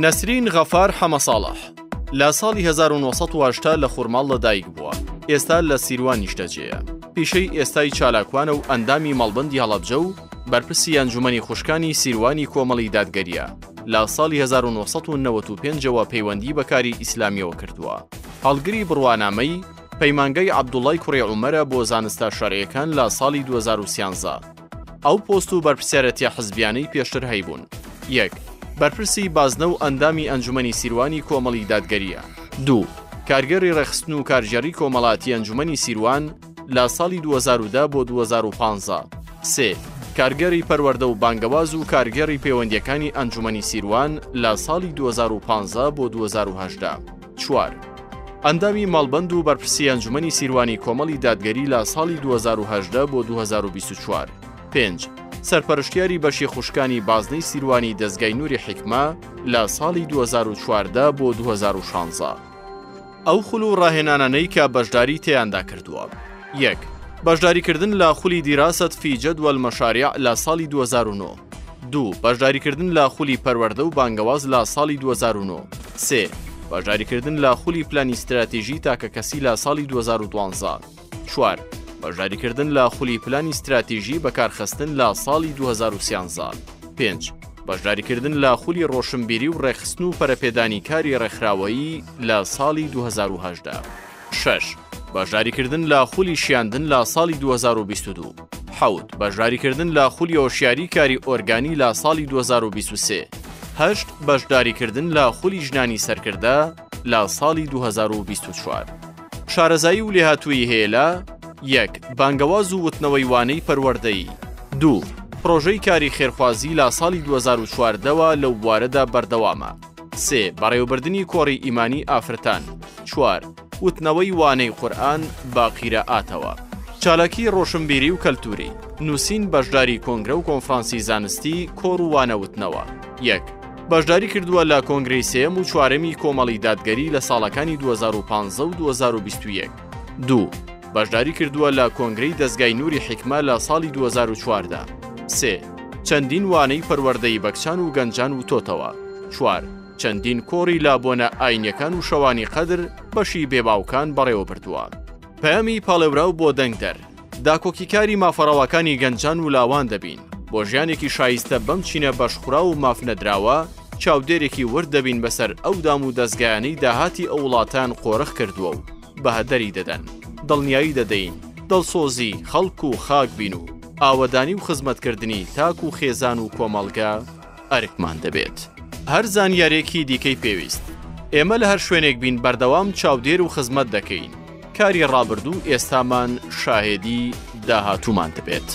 نەسرین غەفار حەمەساڵح، لە ساڵی 1980 لە خورماڵ لەدایک بووە، ئێستا لە سیروان نیشتەجێیە. پیشەی ئێستای چالاکوانە و ئەندامی مەڵبەندی هەڵەبجە و بەرپرسی ئەنجومەنی خوشکانی سیروانی کۆمەڵی دادگەرییە. لە ساڵی 1995 ەوە پەیوەندی بە کاری ئیسلامییەوە کردووە. هەڵگری بڕوانامەی، پەیمانگای عەبدوڵای کوڕی عومەرە بۆ زانستە شەرعیەکان لە ساڵی 2013. ئەو پۆست و بەرپرسیارەتیە حزبیانەی پێشتر هەیبوون. یەک. بەرپرسی بازنە و ئەندامی ئەنجومەنی سیروانی کۆمەڵی دادگەرییە. دوو. کارگێڕی ڕێکخستن و کارگێڕی کۆمەڵاتی ئەنجومەنی سیروان لە ساڵی 2010 بۆ 2015. سێ. کارگێڕی پەروەردە و بانگەواز و کارگێڕی پەیوەندیەکانی ئەنجومەنی سیروان لە ساڵی 2015 بۆ 2018. چوار. ئەندامی مەڵبەند و بەرپرسی ئەنجومەنی سیروانی کۆمەڵی دادگەری لە ساڵی 2018 بۆ 2024. پێنج. سەرپەرشتیاری بەشی خوشکانی بازنەی سیروانی دەزگای نوری حیکمە لە ساڵی 2014 بۆ 2016. ئەو خول و ڕاهێنانانەی کە بەشداری تێیاندا کردووە. یەک. بەشداریکردن لە خولی دیراست فی جدوى المشاريع لە ساڵی 2009. دوو. بەشداریکردن لە خولی پەروەردە و بانگەواز لە ساڵی 2009. سێ. بەشداریکردن لە خولی پلانی ستراتیژی تاکەکەسی لە ساڵی 2012. چوار. بەشداریکردن لە خولی پلانی ستراتیژی بەکارخستن لە ساڵی 2013. پێنج. بەشداریکردن لە خولی ڕۆشنبیری و ڕێکخستن و پەرەپێدانی کاری ڕێکخراوەیی لە ساڵی 2018. شەش. بەشداریکردن لە خولی شیاندن لە ساڵی 2022. حەوت. بەشداریکردن لە خولی هۆشیاری کاری ئۆرگانی لە ساڵی 2023. هەشت. بەشداریکردن لە خولی ژنانی سەرکردە لە ساڵی 2024. شارەزایی و لێهاتوویی هەیە لە، یەک. بانگەواز و وتنەوەی وانەی پەروەردەیی. دوو. پڕۆژەی کاری خێرخوازی لە ساڵی 2014 وە لەو بوارەدا بەردەوامە. سێ. بەڕێوەبردنی کۆڕی ئیمانی ئافرەتان. چوار. وتنەوەی وانەی قورئان بە قیرائاتەوە. چالاکی ڕۆشنبیری و کەلتوری، نووسین بەشداری کۆنگرە و کۆنفرانسی زانستی، کۆڕ و وانە وتنەوە. یەک. بەشداری کردووە لە کۆنگرەی سێیەم و چوارەمی کۆمەڵی دادگەری لە ساڵەکانی 2015 و 2021. دوو. بەشداری کردووە لە کۆنگرەی دەزگای نوری حیکمە لە ساڵی 2014. سێ. چەندین وانەی پەروەردەیی بە کچان و گەنجان وتۆتەوە. چوار. چەندین کۆڕی لە بۆنە ئاینیەکان و شەوانی قەدر بەشی بێباوکان بەڕێوەبردووە. پەیامی پاڵێوراو بۆ دەنگدەر، داکۆکیکاری مافە ڕەواکانی گەنجان و لاوان دەبین، بۆ ژیانێکی شایستە بەم چینە بەشخوراو و مافنەدراوە، چاودێرێکی ورد دەبین بەسەر ئەو دام و دەزگایانەی داهاتی ئەو وڵاتەیان قۆرخ کردووە و بەهەدەری دەدەن، دڵنیایی دەدەین دڵسۆزی خەڵک و خاک بین و ئاوەدانی و خزمەتکردنی تاک و خێزان و کۆمەڵگە ئەرکمان دەبێت. هەر زانیارێکی دیکەی پێویست. ئێمە لە هەر شوێنێک بین بەردەوام چاودێر و خزمەت دەکەین. کاری ڕابردوو ئێستامان شاهێدی داهاتوومان دەبێت.